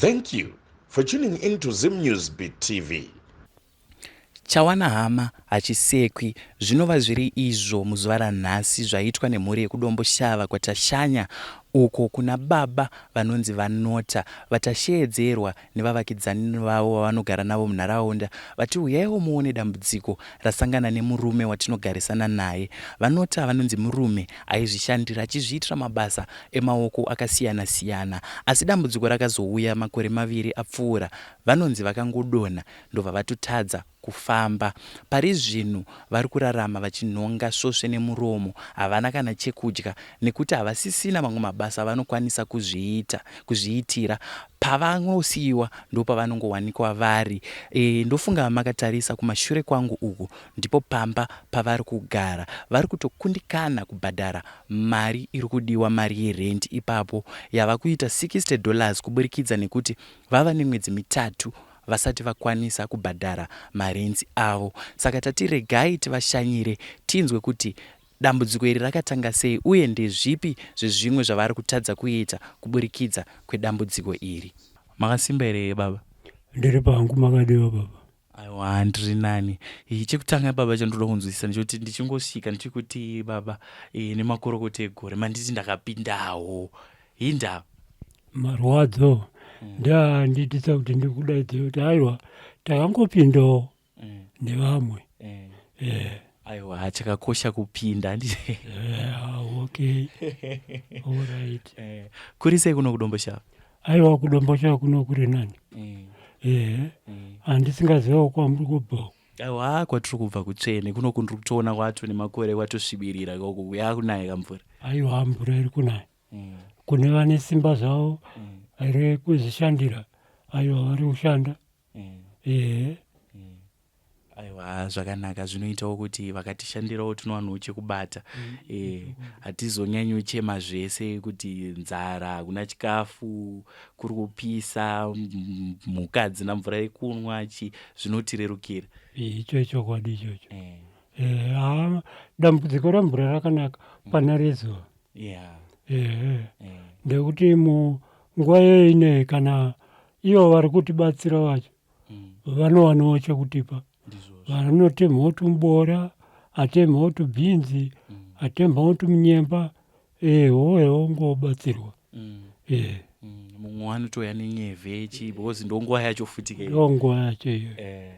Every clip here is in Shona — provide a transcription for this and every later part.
Thank you for tuning in to Zim News Beat TV. Chawana hama hachisekwi zvinova zviri izvo muzuva ranhasi zvaitwa nemhuri yekuDomboshava kwaTashanya uko kuna baba vanonzi VaNota vatasheedzerwa nevavakidzani vavo vavanogara navo munharaunda vati huyaiwo muone dambudziko rasangana nemurume watinogarisana naye. VaNota vanonzi murume aizvishandira achizviitira mabasa emaoko akasiyana siyana asi dambudziko rakazouya makore maviri apfuura vanonzi vakangodonha ndobva vatotadza kufamba. Pari zvino vari kurarama vachinhonga svosve nemuromo, havana kana chekudya nekuti havasisina mamwe mabasa avanokwanisa kuzviita kuzviitira. Pavanosiiwa ndopavanongowanikwa vari. E, ndofunga makatarisa kumashure kwangu uku ndipo pamba pavari kugara. Vari kutokundikana kubhadhara mari iri kudiwa mari yerent ipapo yava kuita 60 dollars kuburikidza nekuti vava nemwedzi mitatu vasati vakwanisa kubhadhara marenzi avo. Saka tati regai tivashanyire tinzwe kuti dambudziko iri rakatanga sei uye ndezvipi zvezvimwe zvavari kutadza kuita kuburikidza kwedambudziko iri. Makasimba here baba? Ndiri pangu makadiwa baba. Aiwa ndiri nani. Chekutanga baba chandoda kunzwisisa ndechekuti ndichingosvika ndichikuti baba e, nemakorokoto egore manditi ndakapindawo. Hindava? Marwadzo ndoandiitisa kuti ndikudaidze kuti aiwa takangopindawo nevamwe. Eh. Aiwa chakakosha kupinda handiti? Yeah, okay. All right. Kuri sei kuno kuDomboshava? Aiwa kuDomboshava kuno kuri nani. Eh. Handisingazivawo kwamuri kubva. Aiwa kwatiri kubva kutsvene kuno kundiri kutoona kwato nemakore kwatosvibirira ikoko yakunaya kamvura. Aiwa mvura iri kunaya. Kune vane simba zvavo rekuzvishandira aiwa vari kushanda. Ehe. Aiwa zvakanaka zvinoitawo kuti vakatishandirawo tinowanawo chekubata hatizonyanyi kuchema zvese kuti nzara hakuna chikafu kuri kupisa mhuka hadzina mvura yekunwa chi zvinotirerukira. Icho ichokwadi ichocho. Haa dambudziko remvura rakanaka pana rezuva. Ehe. Ndekuti munguva iyoyo ineyi kana ivo vari kutibatsira vacho vanowanawo chekutipa. Vanotemhawo tumboora, atemhawo tubhinzi, atemhawo tumunyemba, eho eho ongobatsirwa. Eh. Mumwe anotouya nenyevhe chi because ndonguva yacho futi ke. Ndonguva yacho iyoyo. Eh.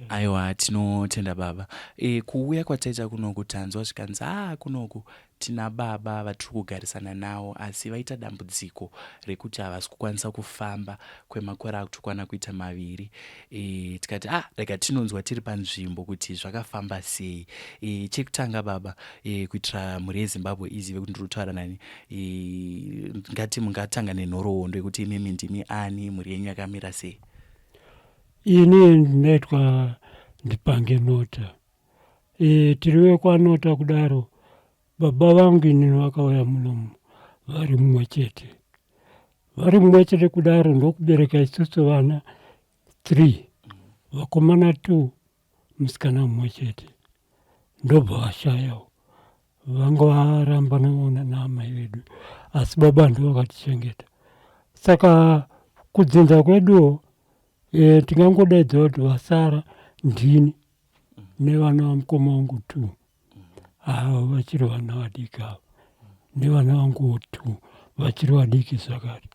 Aiwa tinotenda baba. E, kuuya kwataita kunoku tanzwa zvikanzi haa kunoku Tina baba vatiri kugarisana nawo asi vaita dambudziko rekuti havasi kukwanisa kufamba kwemakore akutokwana kuita maviri. E, tikati ah, rega tinonzwa tiri panzvimbo kuti zvakafamba sei. E, chekutanga baba e, kuitira mhuri yeZimbabwe izive kuti ndiri kutaura nani e, ngati mungatanga nenhoroondo yekuti imimi ndimi ani, mhuri yenyu yakamira sei? Ini ndinoitwa Ndipange Nota. E, tiri vekwanota kudaro baba vangu inini vakauya munomu vari mumwe chete vari mumwe chete kudaro ndokubereka isusu vana three vakomana two musikana mumwe chete ndobva vashayawo vanga varamba naamai vedu asi baba ndivo vakatichengeta saka kudzinza kweduwo e, tingangodaidza kuti vasara ndini nevana vamukoma wangu two ava vachiri vana vadiki ava nevana vanguwo two vachiri vadiki zvakare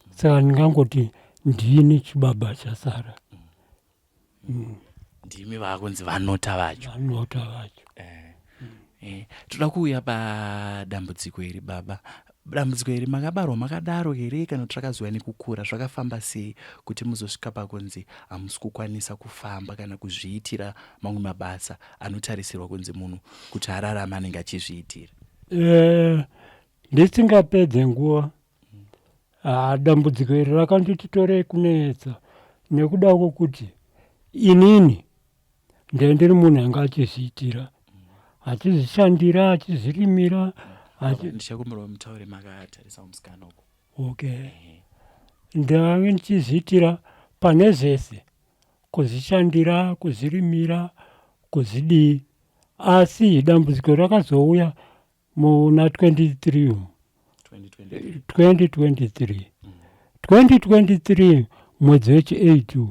saka ndingangoti ndini chibaba chasara mm. Ndimi vakunzi vanota vacho vanota vacho eh. Eh, toda kuuya padambudziko iri baba dambudziko iri makabarwa makadaro here kana kuti rakazouya nekukura zvakafamba sei kuti muzosvika pakunzi hamusi kukwanisa kufamba kana kuzviitira mamwe mabasa anotarisirwa kunzi munhu kuti ararame anenge achizviitira eh, ndisingapedze nguva ah, dambudziko iri rakanditi torei kunetsa nekuda kwokuti inini Ndee ndiri munhu anga achizviitira achizvishandira achizvirimira achi... Ndichakumbirawo mutaure makatarisa musikana uko. Okay. Ndange ndichizviitira pane zvese kuzvishandira kuzvirimira kuzvidii asi dambudziko rakazouya muna 23 umu 2023. 2023 mwedzi wechi8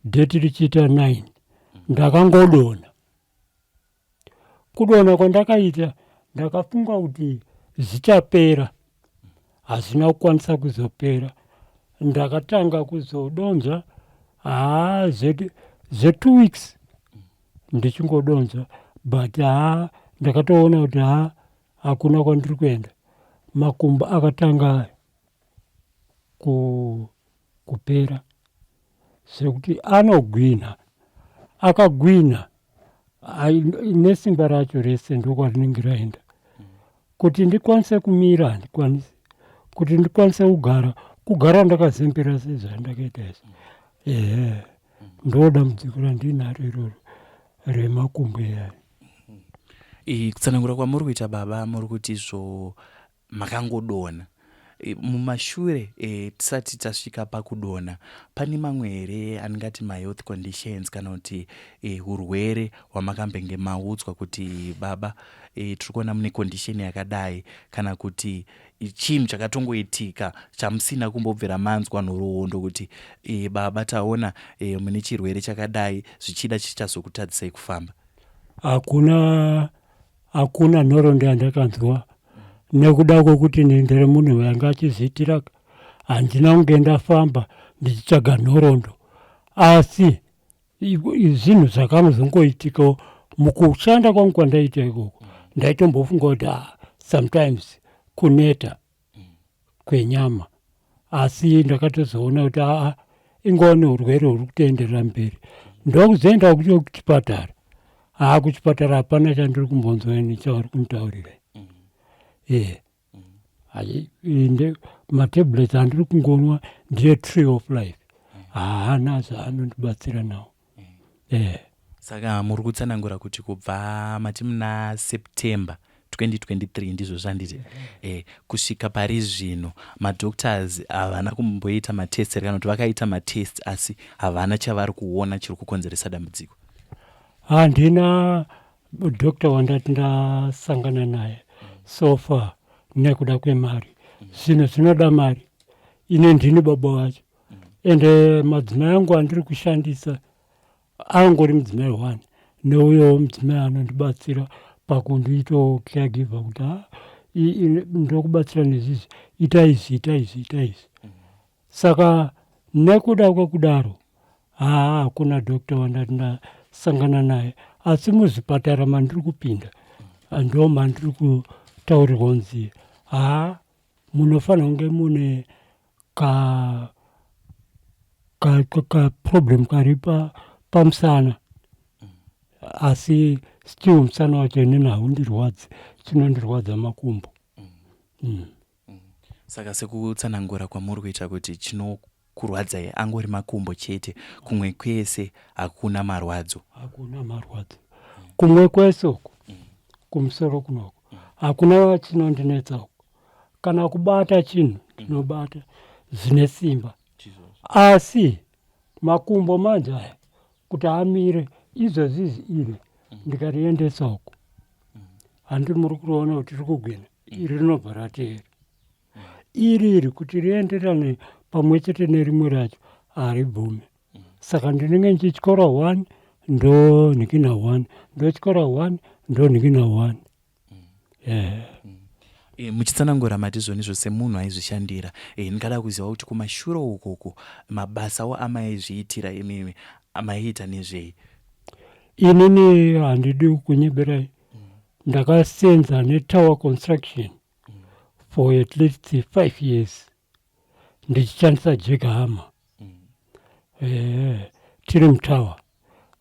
date richiita 9 ndakangodonha. Kudonha kwandakaita ndakafunga kuti zvichapera, hazvina kukwanisa kuzopera. Ndakatanga kuzodonzva haa zve2 weeks ndichingodonzva, but haa ndakatoona kuti haa hakuna kwandiri kuenda. Makumbo akatanga kupera zvekuti anogwinha, akagwinha nesimba racho rese ndokwarinenge raenda. Kuti ndikwanise kumira handikwanisi, kuti ndikwanise kugara, kugara ndakazembera sezvandakaita izvi. Ehe, ndo dambudziko randinaro iroro remakumbo iyaya. Kutsanangura kwamuri kuita baba, muri kuti izvo makangodonha mumashure. Tisati tasvika pakudonha, pane mamwe here aningati mahealth conditions kana kuti urwere hwamakambenge maudzwa kuti baba, tiri kuona mune condition yakadai, kana kuti chinhu chakatongoitika chamusina kumbobvira manzwa nhoroondo kuti baba, taona mune chirwere chakadai, zvichida chichazokutadzisai kufamba? Hakuna, hakuna nhoroondo yandakanzwa nekuda kwekuti ndiri munhu wanga achizviitira. Handina kunge ndafamba ndichitsvaga nhoroondo, asi zvinhu zvakanozongoitikawo mukushanda kwangu kwandaiita ikoko. Ndaitombofunga kuti ah, sometimes kuneta kwenyama, asi ndakatozoona kuti aa, ingova neurwere huri kutoenderera mberi. Ndokuzoenda kuchipatara. Haa, kuchipatara hapana chandiri kumbonzwa ini chauri kunditaurira. E matablets andiri kungonwa ndiye Tree of Life, haana zvaanondibatsira nawo e. Saka muri kutsanangura kuti kubva mati muna September 2023, ndizvo zvanditi, kusvika pari zvino madoctors havana kumboita matest here, kana kuti vakaita matest asi havana chavari kuona chiri kukonzeresa dambudziko? Handina doctor wandati ndasangana naye so far nekuda kwemari. Zvinhu zvinoda mari, ine ndini baba wacho, ende madzimai angu andiri kushandisa angori mudzimai one neuyowo mudzimai anondibatsira pakundiitawo caregiver, kuti ha, ndokubatsira nezvizvi, ita izvi, ita izvi, ita izvi. Saka nekuda kwekudaro, haa, hakuna doctor wandati ndasangana naye, asi muzvipatara mandiri kupinda ndo mandiri kutaurirwa kunzi haa, munofanira kunge mune ka kaproblem kari pamusana, asi still musana wacho inini haundirwadzi, chinondirwadza makumbo. Saka sekutsanangura kwamuri kuita kuti chinokurwadzai angori makumbo chete, kumwe kwese hakuna marwadzo? Hakuna marwadzo kumwe kwese uku. Kumusoro kunoku hakuna chinondinetsa uku. Kana kubata chinhu ndinobata zvine simba, asi makumbo manje aya kuti amire izvozvizvi, iri ndikariendesa uku, handi muri kuriona kuti riri kugwina, iri rinobva rateera iri, iri kuti rienderane pamwe chete nerimwe racho haribvume. Saka ndinenge ndichityora one, ndonhikina one, ndotyora one, ndonhikina one. Muchitsanangura mati zvonizvo semunhu aizvishandira, ndingada kuziva kuti kumashure ukoko mabasawo amaizviitira imimi maiita nezvei? Inini handidi kunyeberai, ndakasenza netower construction for at least 5 years ndichishandisa jackhammer, tiri mutower.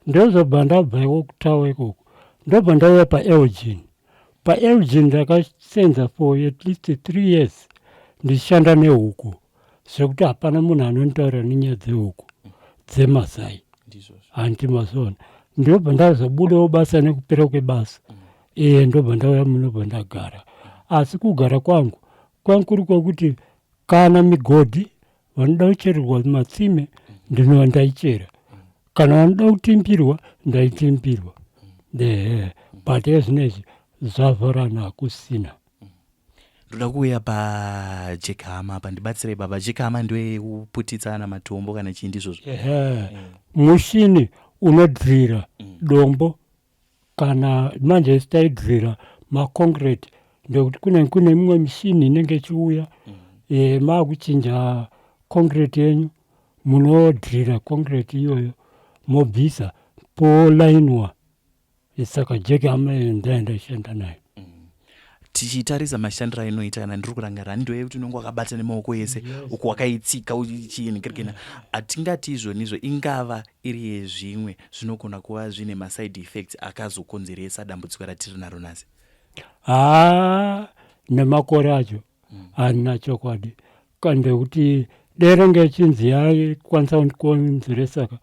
Ndozobva ndabva iko kutower ikoko, ndobva ndauya paElgin. PaElgin ndakasenza for at least 3 years ndichishanda nehuku, zvekuti hapana munhu anonditaurira nenyaya dzehuku dzemazai, handiti mazona? Ndobva ndazobudawo basa nekupera kwebasa iye, ndobva ndauya munobva ndagara. Asi kugara kwangu kwangu kuri kwekuti kana migodhi vanoda kuchererwa matsime ndinova ndaichera, kana vanoda kutimbirwa ndaitimbirwa. Ehe, but ezvinezvi zvavharana, hakusina. Ndoda kuuya pajekama apa, ndibatsirei baba. Jekama ndewekuputitsa kana matombo kana chii ndizvozvo? Ehe, mushini unodhirira dombo kana manje isu taidhirira maconcrete ndekuti kune kune mimwe mishini inenge ichiuya maakuchinja concrete yenyu, munodhirira concrete iyoyo mobvisa polainwa. Saka jackhammer iyo ndaishanda nayo. Tichitarisa mashandiro ainoita, kana ndiri kurangarira, ndiyo yekuti unenge wakabata nemaoko ese uku wakaitsika uchiini kirikina. Hatingati izvonizvo ingava iri yezvimwe zvinogona kuva zvine maside effects akazokonzeresa dambudziko ratiri naro nhasi? Haa, nemakore acho handina chokwadi ndekuti derenge ichinzi yaikwanisa kundikonzeresa ka,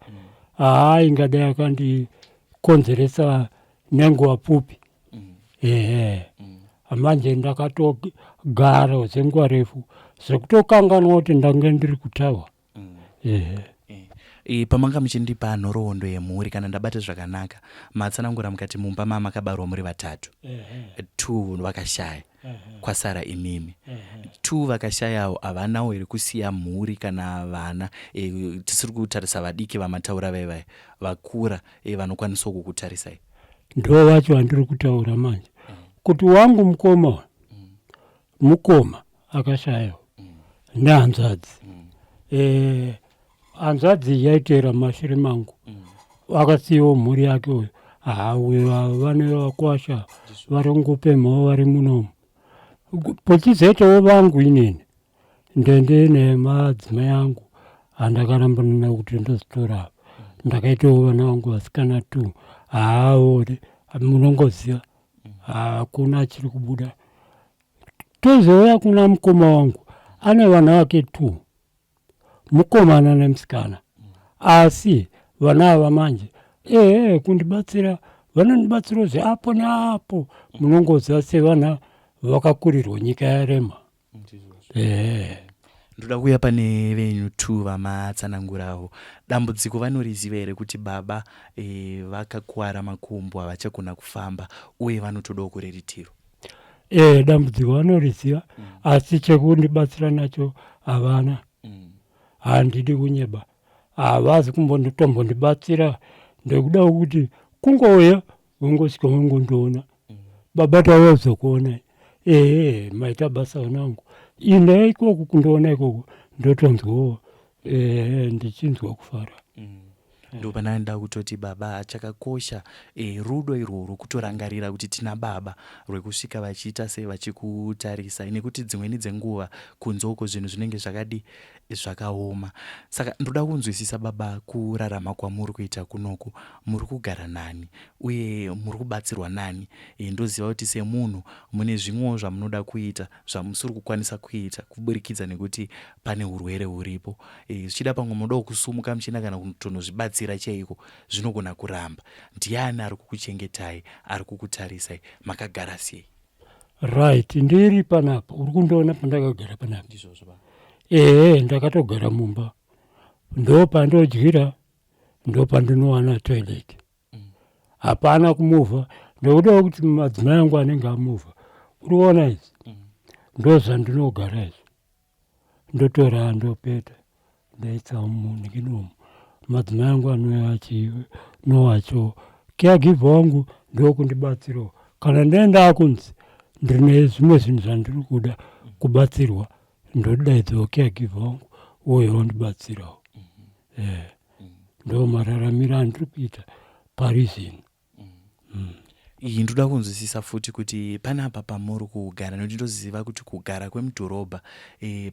haa, ingadai yakandikonzeresa nenguva pfupi. Ehe, manje ndakatogara zvenguva refu zvekutokanganwa kuti ndange ndiri kutawa. Ehe. Pamanga muchindipa nhoroondo yemhuri, kana ndabata zvakanaka, matsanangura mukati mumba mamakabarwa muri vatatu, two vakashaya, kwasara imimi. Two vakashayawo havanawo here kusiya mhuri kana vana? Tisiri kutarisa vadiki vamataura vaivai, vakura vanokwanisawo kukutarisai? Ndo vacho vandiri kutaura manje kuti wangu mukoma, mukoma akashayawo nehanzvadzi. Hanzvadzi yaiteera mumashure mangu, akasiyawo mhuri yake uyo. Haa, uyo vane vakwasha vari kungopemhawo vari munomu. Pochizoitawo vangu inini ndende nemadzimai angu andakarambana nawo kuti ndozitora apa. Ndakaitawo vana vangu vasikana two. Haa, munongoziva hakuna achiri kubuda. Tozouya kuna mukoma wangu, ane vana vake two, mukomana nemusikana. Asi vana ava manje, ehe, kundibatsira vanondibatsirawo zveapo neapo. Munongoziva sevana vakakurirwa nyika yarema. Ehe. Ndoda kuuya pane venyu two vamatsanangurawo. Dambudziko vanoriziva here kuti baba vakakuwara makumbo, havachagona kufamba uye vanotodawo kuriritiro? E, dambudziko vanoriziva, asi chekundibatsira nacho havana. Handidi kunyeba, havazi kutombondibatsira ndekuda kuti kungouya wongosvika wongondiona, "Baba, tauya kuzokuonai." "Ehe, maita basa vanangu." Ine ikoko kundiona ikoko ndotonzwawo ndichinzwa kufara. Ndo pananoda kutoti baba chakakosha rudo irworwo, kutorangarira kuti tina baba, rwekusvika vachiita sei, vachikutarisa, nekuti dzimweni dzenguva kunze uko zvinhu zvinenge zvakadi zvakaoma. Saka ndoda kunzwisisa baba, kurarama kwamuri kuita kunoku, muri kugara nani uye muri kubatsirwa nani? Ndoziva kuti semunhu mune zvimwewo zvamunoda kuita zvamusiri kukwanisa kuita kuburikidza nekuti pane urwere huripo. Zvichida pamwe munodawo kusumuka muchienda kana kutonozvibatsira chaiko, zvinogona kuramba. Ndiani ari kukuchengetai, ari kukutarisai? Makagara sei? Right, ndiri panapa, uri kundiona pandakagara panapa. Ndizvozvo baba. Ehe, ndakatogara mumba, ndo pandodyira, ndo pandinowana toilet. Hapana kumuvha nekuda kuti madzimai angu anenge amuvha. Uri kuona izvi, ndo zvandinogara izvi. Ndotora, ndopeta, ndoisa munhikinomu. Madzimai angu anouya achinowacho. Caregiver wangu ndokundibatsirawo kana ndaenda kunzi ndine zvimwe zvinhu zvandiri kuda kubatsirwa, ndodaidzawo caregiver wangu ouya ondibatsirawo. Ndo mararamiro andiri kuita pari zvino. Iyi ndoda kunzwisisa futi kuti panapa pamuri kugara, nekuti ndoziva kuti kugara kwemudhorobha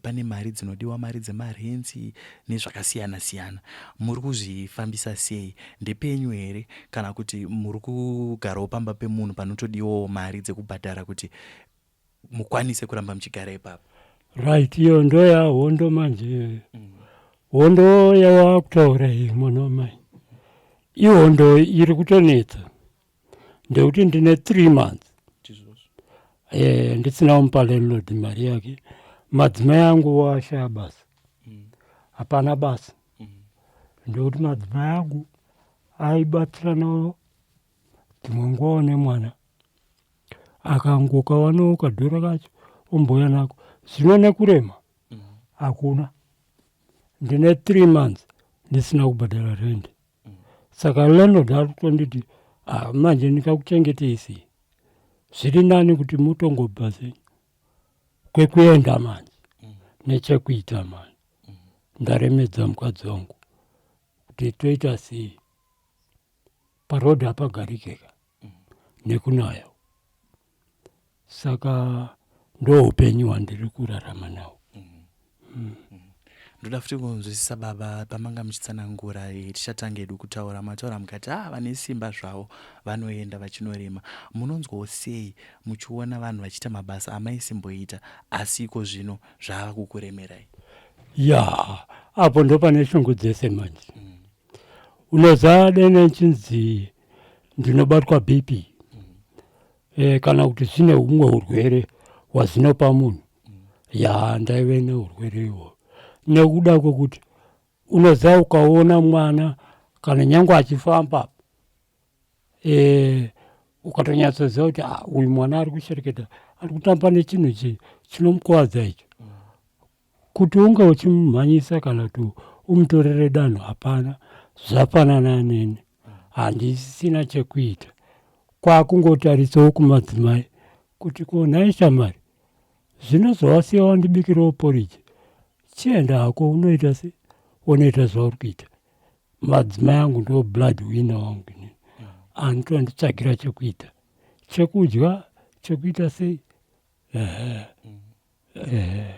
pane mari dzinodiwa, mari dzemarents nezvakasiyana siyana. Muri kuzvifambisa sei? Ndepenyu here kana kuti muri kugarawo pamba pemunhu panotodiwawo mari dzekubhadhara kuti mukwanise kuramba muchigara ipapo? Right, iyo ndo yahondo manje. Hondo yawakutaura iyi, mwana wamai, ihondo iri kutonetsa ndekuti ndine 3 months ndisina kumupa landlord mari yake. Madzimai angu washaya basa, hapana basa, ndekuti madzimai angu aibatsiranawo dzimwe nguvawo nemwana. Akangokawanawo kadhora kacho. ombouya nako. Zvino nekurema hakuna. Ndine 3 months ndisina kubhadhara rent. Saka landlord ari kutonditi ah, manje ndingakuchengetei sei? Zviri nani kuti mutongobva zvenyu kwekuenda manje nechekuita manje. Ndaremedza mukadzi wangu kuti toita sei? Paroad hapagarike ka nekunaya. Saka ndoupenyu hwandiri kurarama nawo. Ndoda futi kunzwisisa baba, pamanga muchitsanangura tichatanga hedu kutaura, mataura mukati vane simba zvavo vanoenda vachinorima. Munonzwawo sei muchiona vanhu vachiita mabasa amaisimboita asi iko zvino zvava kukuremerai? Ya, apo ndo pane shungu dzese manje. Unoziva dene chinzi ndinobatwa BP kana kuti zvine humwe urwere hwazvinopa munhu. Ya, ndaive neurwere ihwohwo nekuda kwekuti unoziva ukaona mwana kana nyange achifamba ukatonyatsoziva kuti ah, uyu mwana ari kushereketa, ari kutamba nechinhu ichi chinomukuvadza icho, kuti unge uchimumhanyisa kana kuti umutorere danho hapana. Zvafanana neni, handisina chekuita, kwakungotarisawo kumadzimai kuti ko nhai shamwari, zvinozovasiya wandibikirawo poriji, chienda hako unoita se unoita zvauri kuita. Madzimai angu ndo blood winner wangu inini, anotonditsvagira chekuita, chekudya, chekuita sei. Ehe, ehe.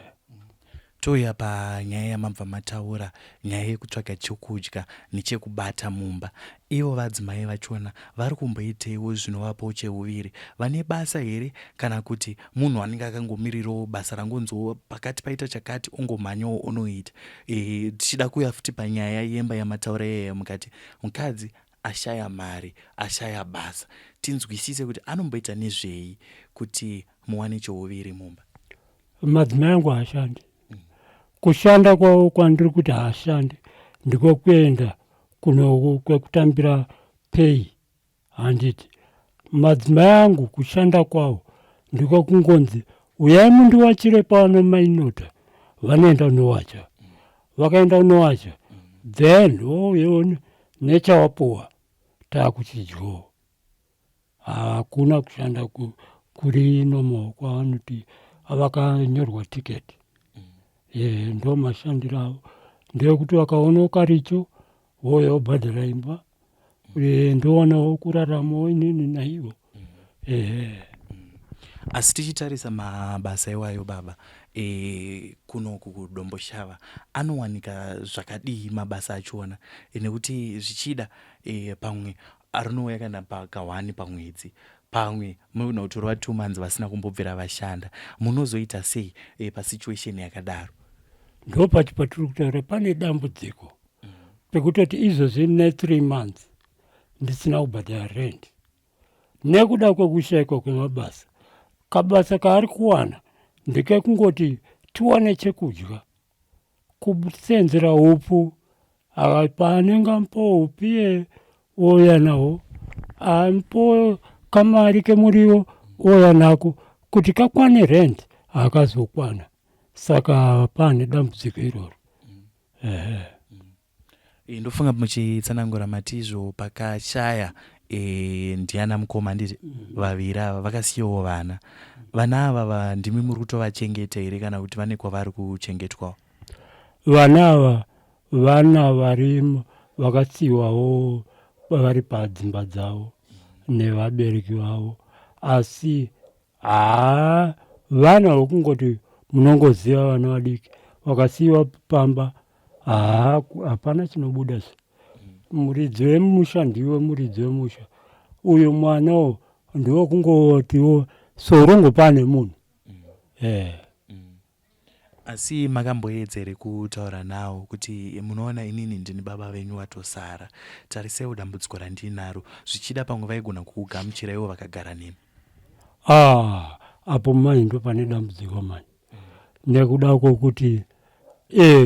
Touya panyaya yamabva mataura, nyaya yekutsvaga chekudya nechekubata mumba. Ivo vadzimai vachona vari kumboiteiwo zvinovapawo cheuviri? Vane basa here kana kuti munhu anenge akangomirirawo basa rangonziwo pakati paita chakati ongomhanyawo onoita? Tichida kuuya futi panyaya yemba yamataura iyaya, mukati mukadzi ashaya mari, ashaya basa, tinzwisise kuti anomboita nezvei kuti muwane chouviri mumba. Madzimai angu haashandi. Kushanda kwavo kwandiri kuti haashandi ndiko kuenda kuno kwekutambira pay, handiti? Madzimai angu kushanda kwavo ndiko kungonzi uyai mundiwachire pano mainota, vanoenda unowacha. Vakaenda unowacha, then wouya nechawapuwa taakuchidyawo. Hakuna kushanda kuri normal kwavanoti vakanyorwa ticket. Ndo mashandiro avo, ndeyekuti vakaonawo karicho vouya vobhadhara imba, ndowanawo kuraramawo inini naivo. Ehe. Asi tichitarisa mabasa iwayo baba, kunoku kuDomboshava anowanika zvakadii mabasa achona? Nekuti zvichida pamwe rinouya kana pakahwani pamwedzi, pamwe munogona kutorwa 2 months vasina kumbobvira vashanda. Munozoita sei pasituation yakadaro? Ndo pacho patiri kutaura pane dambudziko pekutoti izvozvi ne3 months ndisina kubhadhara rent nekuda kwekushayikwa kwemabasa. Kabasa kaari kuwana ndekekungoti tiwane chekudya, kusenzera upfu. Paanenge amupawo upfu iye ouya nawo, amupawo kamari kemuriwo ouya nako kuti kakwane rent, hakazokwana. Saka pane dambudziko iroro. Ehe. Ndofunga muchitsanangura mati izvo pakashaya ndiana mukoma, handiti? Vaviri ava vakasiyawo vana. Vana ava ndimi muri kutovachengeta here kana kuti vane kwavari kuchengetwawo? Vana ava vana vari vakatsiwawo vari padzimba dzavo nevabereki vavo, asi haa, vana vokungoti munongoziva vana vadiki vakasiyiwa pamba, haa, hapana chinobuda zve. Muridzi wemusha ndiwe muridzi wemusha, uyo mwanawo ndokungotiwo sorongo pane munhu. Asi makamboedza here kutaura nawo kuti munoona inini ndini baba venyu vatosara, tarisaiwo dambudziko randinaro, zvichida pamwe vaigona kukugamuchira ivo vakagara nemi? Ah, apo manje ndo pane dambudziko manje, nekuda kwokuti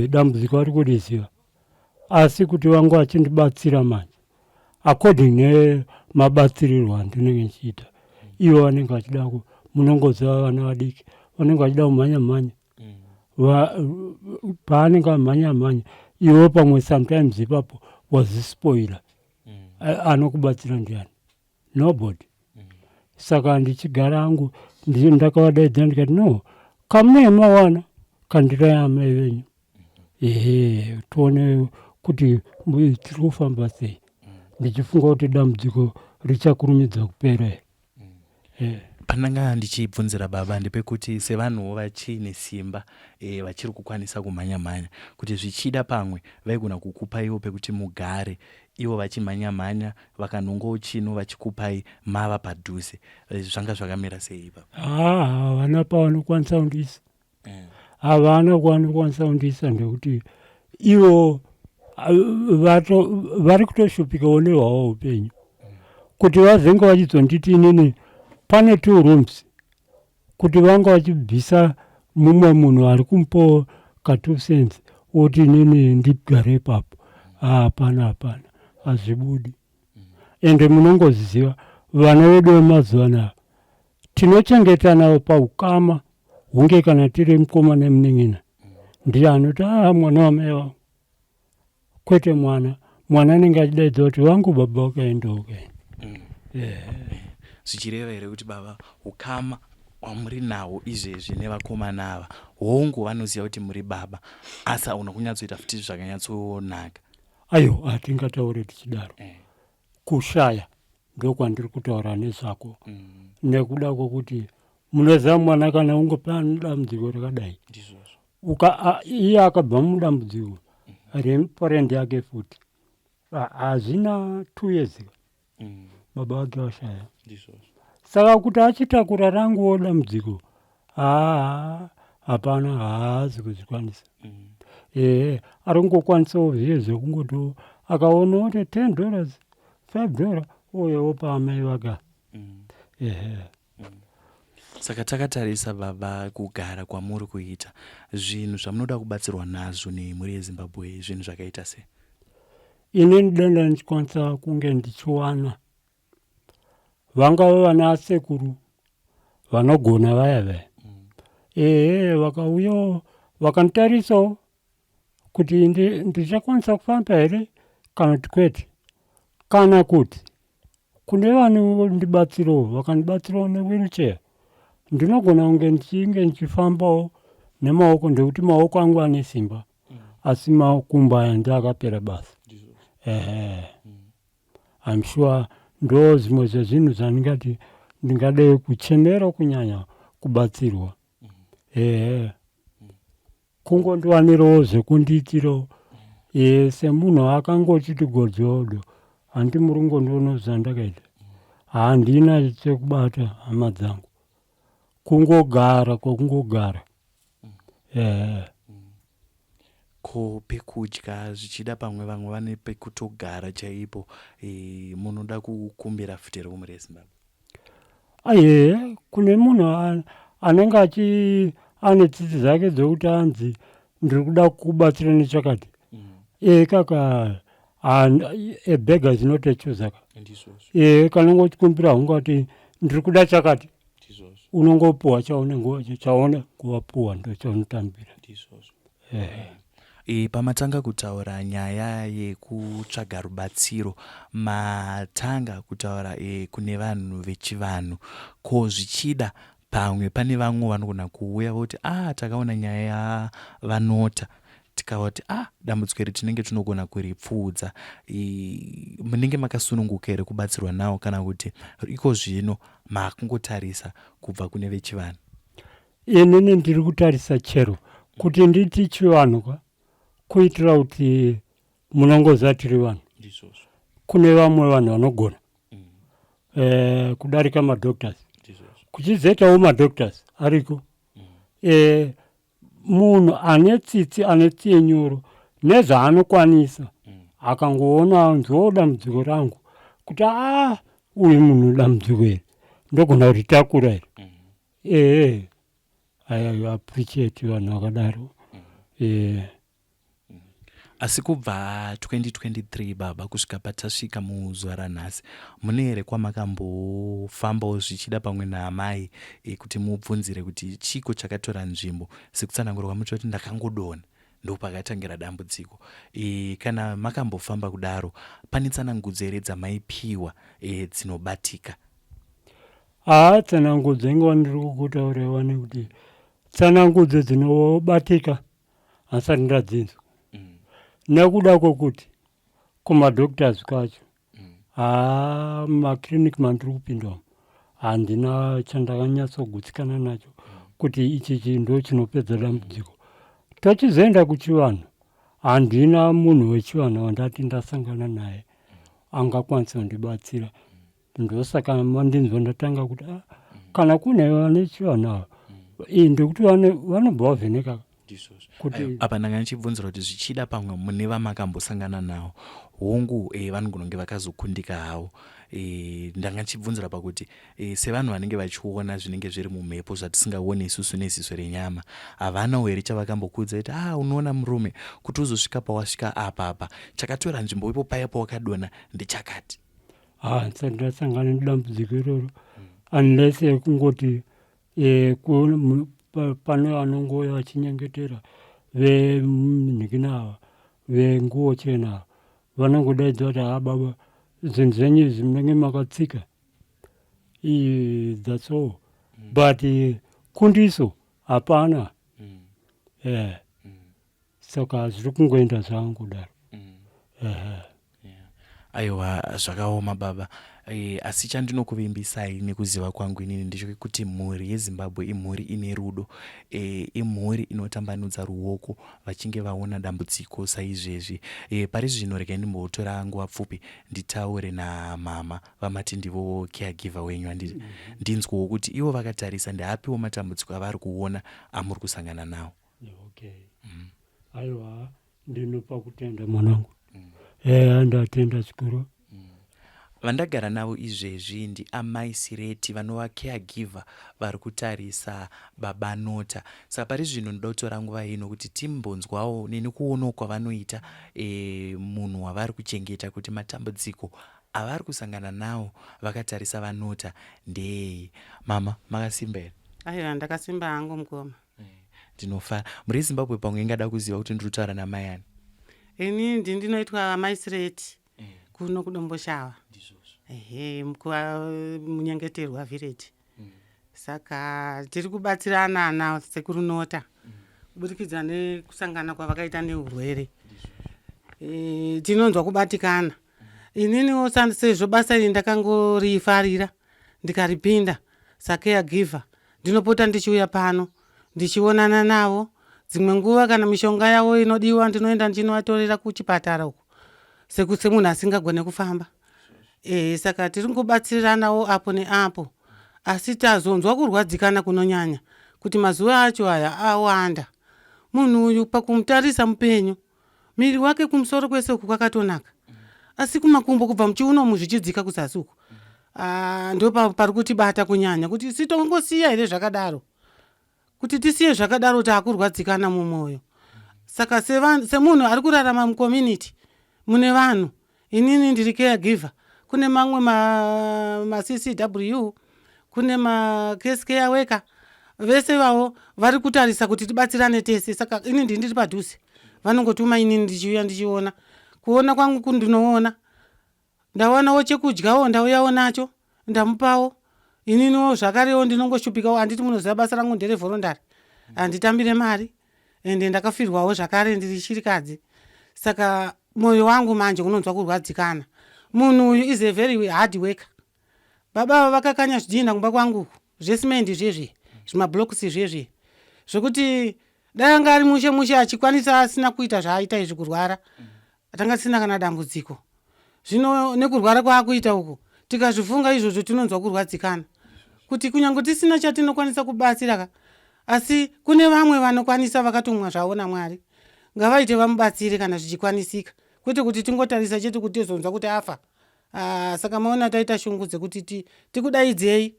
dambudziko ari kuriziva, asi kuti vangu vachindibatsira manje according nemabatsirirwo andinenge ndichiita, ivo vanenge vachida munongoziva vana vadiki. Vanenge vachida kumhanya mhanya. Paanenge amhanya mhanya, iwe pamwe sometimes ipapo wazvispoila. Anokubatsira ndiani? Nobody. Saka ndichigara hangu, ndakavadaidza ndikati, "No, kamunenge mawana, kandirai amai venyu, ehe, tione kuti tiri kufamba sei," ndichifunga kuti dambudziko richakurumidza kupera here. Pandanga ndichibvunzira baba ndepekuti sevanhuwo vachiine simba, vachiri kukwanisa kumhanya mhanya, kuti zvichida pamwe vaigona kukupaiwo pekuti mugare, ivo vachimhanya mhanya, vakanhongawo chino vachikupai mava padhuze. Zvanga zvakamira sei ipapo? Haa, havana pavanokwanisa kundiisa. Havana kwavanokwanisa kundiisa ndekuti ivo vari kutoshupikawo nehwavo upenyu. Kuti vazenge vachizonditi inini pane two rooms, kuti vanga vachibvisa mumwe munhu ari kumupawo ka2 cents, oti inini ndigare ipapo, hapana, hapana, hazvibudi. Ende munongoziva vana vedu vemazuva anaya, tinochengetana paukama hunge kana tiri mukoma nemunin'ina, ndiye anoti, "Aa, mwana wamai vangu," kwete mwana. Mwana anenge achidaidza kuti, "Vangu baba wakaenda, wakaenda." Zvichireva here kuti baba, ukama hwamuri nahwo izvezvi nevakomana ava, hongu vanoziva kuti muri baba, asi hauna kunyatsoita futi zvakanyatsonaka? Ayo, hatingataure tichidaro. Kushaya ndokwandiri kutaura nezvako, nekuda kwokuti munoziva mwana kana ungopa dambudziko rakadai, iye akabva mudambudziko reparent yake futi, hazvina 2 years baba vake vashaya. Saka kuti achitakura ranguwo dambudziko, haa, hapana, haazi kuzvikwanisa. Ehe, ari kungokwanisawo zviye zvekungoti akaonawo kuti $10, $5, ouya opa amai vake. Ehe. Saka takatarisa baba, kugara kwamuri kuita, zvinhu zvamunoda kubatsirwa nazvo nemhuri yeZimbabwe, zvinhu zvakaita sei? Inini denda ndichikwanisa kunge ndichiwana vangava vana sekuru vanogona vaya vaya, ehe, vakauyawo vakanditarisawo kuti ndichakwanisa kufamba here kana kuti kwete, kana kuti kune vanondibatsirawo, vakandibatsirawo newheelchair, ndinogona kunge ndichinge ndichifambawo nemaoko, ndekuti maoko angu ane simba, asi makumbo aya ndoakapera basa. Ehe, I'm sure ndo zvimwe zvezvinhu zvandingati ndingade kuchemera kunyanya kubatsirwa. Ehe, kungondiwanirawo zvekundiitirawo semunhu akangochiti godzodo. Handi muri kungondiona zvandakaita, handina chekubata, hama dzangu, kungogara kwekungogara, ehe. Ko pekudya, zvichida pamwe vamwe vane pekutogara chaipo, munoda kukumbira futi here kumhuri yeZimbabwe? Aye, kune munhu anenge achi ane tsitsi dzake dzekuti anzi, "Ndiri kuda kubatsira nechakati," kaka a beggar is not a chooser ka. E, kana ungotikumbira, ungati, "Ndiri kuda chakati," unongopuwa chaunenge chaona kuvapuwa, ndo chaunotambira. Pamatanga kutaura nyaya yekutsvaga rubatsiro, matanga kutaura kune vanhu vechivanhu. Ko zvichida pamwe pane vamwe vanogona kuuya voti, "A ah, takaona nyaya yavanota, tikavati, a ah, dambudziko iri tinenge tinogona kuripfuudza," munenge makasununguka here kubatsirwa nawo, kana kuti iko zvino maakungotarisa kubva kune vechivanhu? Inini ndiri kutarisa chero kuti nditi chivanhu ka, kuitira kuti munongoziva tiri vanhu. Kune vamwe vanhu vanogona kudarika madoctors, kuchizoitawo madoctors ariko. Munhu ane tsitsi, ane tsiye nyoro nezvaanokwanisa, akangoona nzoo dambudziko rangu kuti, "A, uyu munhu dambudziko iri ndogona kuritakura here?" Ehe, I appreciate vanhu vakadaro. Asi kubva 2023 baba kusvika patasvika muzuva ranhasi, mune here kwamakambofambawo zvichida pamwe naamai e, kuti mubvunzire kuti chiiko chakatora nzvimbo sekutsanangura kwamuita kuti ndakangodonha ndopakatangira dambudziko e, kana makambofamba kudaro pane tsanangudzo here dzamaipiwa e, dzinobatika? Haa tsanangudzo inga ndiri kukutaurira wani kuti tsanangudzo dzinobatika handisati ndadzinzwa mm. nekuda kwekuti kumadoctors kwacho mm. haa maclinic mandiri kupinda umu handina chandakanyatsogutsikana nacho mm. kuti ichi chi ndo chinopedza dambudziko tochizoenda kuchivanhu handina munhu wechivanhu wandati ndasangana naye angakwanisa kundibatsira ndosaka mandinzwa ndatanga kuti ah, kana kune vane chivanhu ava iyi ndikuti vanobva vavheneka kuti apa ndanga ndichibvunzira kuti zvichida pamwe mune vamakambosangana nawo hongu e, vanogona kunge vakazokundika havo e, ndanga ndichibvunzira pakuti e, sevanhu vanenge vachiona zvinenge zviri mumhepo zvatisingaoni isusu neziso renyama havanawo here chavakambokuudza kuti ah unoona murume kuti uzosvika pawasvika apa apa chakatora nzvimbo ipo paya pawakadona ndechakati Ah, ndisati ndasangana nedambudziko iroro unless yekungoti eh, pane vanongouya vachinyengetera venhikina ava venguo chena ava vanongodaidza kuti haa baba zvinhu zvenyu izvi munenge makatsika that's all but eh, kundiso hapana mm. eh. Saka zviri kungoenda zvangu kudaro mm. Ehe. Aiwa zvakaoma baba e, asi chandinokuvimbisai nekuziva kwangu inini ndechekuti mhuri yeZimbabwe imhuri ine rudo e, imhuri inotambanudza ruoko vachinge vaona dambudziko saizvezvi e, pari zvino regai ndimbotora nguva pfupi nditaure namama vamati ndivo caregiver wenyu handiti mm -hmm. ndinzwewo kuti ivo vakatarisa ndeapiwo matambudziko avari kuona amuri kusangana nawo okay mm. Aiwa ndinopa kutenda mwanangu mm. Eya ndatenda zvikuru mm. Vandagara navo izvezvi ndiamai Sireti vanova caregiver vari kutarisa baba Nota. Saka pari zvino ndoda kutora nguva ino kuti timbonzwawo neni kuonawo kwavanoita e, munhu wavari kuchengeta kuti matambudziko avari kusangana nawo vakatarisa vaNota ndeei. Mama makasimba here? Aiwa ndakasimba hangu mukoma. Ndinofara. Mhuri yeZimbabwe pamwe ingada kuziva kuti ndiri kutaura namai ani. Ini ndi ndinoitwa amai Sireti eh. kuno kuDomboshava. Ehe, munyengeterwa village. Mm. Saka tiri kubatsirana na sekuru Nota mm. kuburikidza nekusangana kwavakaita neurwere. E, tinonzwa kubatikana. Mm. Ininiwo sezvo basa iri ndakangorifarira ndikaripinda sacaregiver Ndinopota ndichiuya pano ndichionana navo. Dzimwe nguva kana mishonga yavo inodiwa ndinoenda ndichinovatorera kuchipatara uko semunhu asingagone kufamba. E, saka tiri kungobatsiranawo apo neapo asi tazonzwa kurwadzikana kunonyanya kuti mazuva acho aya awanda. Munhu uyu pakumutarisa mupenyu Miri wake kumusoro kwese uku kwakatonaka asi kumakumbo kubva muchiuno umu zvichidzika kuzasi uku ah, ndo pari kutibata kunyanya kuti si tongosiya here zvakadaro kuti tisiye zvakadaro taakurwadzikana mumwoyo saka semunhu ari kurarama mucommunity mune vanhu Inini ndiri care giver kune mamwe maCCW ma kune macase care worker vese vavo vari kutarisa kuti tibatsirane tese saka ini ndini ndiri padhuze vanongotuma inini ndichiuya ndichiona kuona kwangu ndinoona ndawanawo chekudyawo ndauyawo nacho ndamupawo ininiwo zvakarewo ndinongoshupikawo handiti munoziva basa rangu nderevolondary handitambire mari ende ndakafirwawo zvakare ndiri shirikadzi saka moyo wangu manje unonzwa kurwadzikana munhu uyu is a very hard worker baba ava vakakanya zvidhinha kumba kwangu uku zvesimendi zvezve zvimablocks zvezve zvekuti dai anga ari mushe mushe achikwanisa asina kuita zvaaita izvi kurwara tanga tisina kana dambudziko zvino nekurwara kwaakuita uku tikazvifunga izvozvo tinonzwa kurwadzikana kuti kunyange tisina chatinokwanisa kubatsira ka asi kune vamwe vanokwanisa vakatumwa zvavo namwari ngavaite vamubatsire kana zvichikwanisika kwete kuti tingotarisa chete kuti tizonzwa kuti afa ah, saka maona taita shungu dzekuti tikudaidzei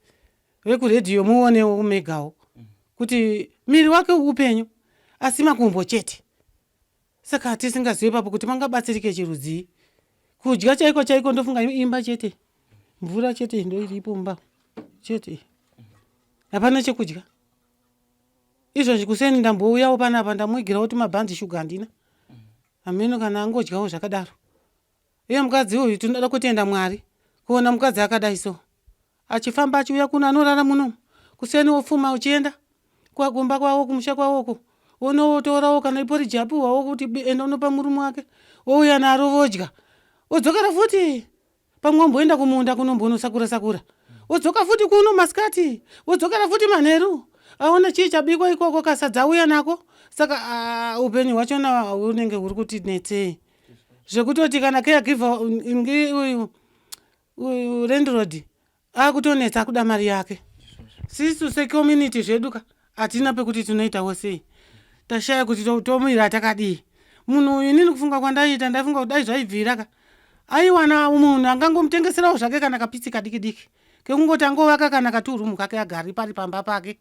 vekuredhiyo muonewo megawo kuti miri wake upenyu asi makumbo chete. Saka tisingazive ipapo kuti pangabatsirike chirudzii. Kudya chaiko chaiko ndofunga imba chete, mvura chete ndoiripo mumba chete, hapana chekudya. Izvozvi kuseni ndambouyawo panapa ndamuigirawo tumabhanzi shuga handina, hameno kana angodyawo zvakadaro. Iye mukadzi uyu tinoda kutenda Mwari kuona mukadzi akadai so achifamba achiuya kuno anorara muno kuseni wofuma uchienda kumba kwavo kumusha kwavo uko wonotorawo kana iporiji apiwawo kuti enda unopa murume wake wouya naro vodya wodzokera futi pamwe womboenda kumunda kunombonosakura sakura wodzoka futi kuno masikati wodzokera futi manheru aona chii chabikwa ikoko kasadza auya nako saka ah, upenyu hwachona hunenge huri kuti netsei zvekutoti kana caregiver uyu uyu landlord akutonetsa akuda mari yake sisu secommunity zvedu ka hatina pekuti tinoitawo sei tashaya kuti tomira takadii munhu uyu inini kufunga kwandaiita ndaifunga kuti dai zvaibvira ka aiwana munhu angangomutengeserawo zvake kana kapitsi kadiki diki kekungoti angovaka kana katurumu kake agari pari pamba pake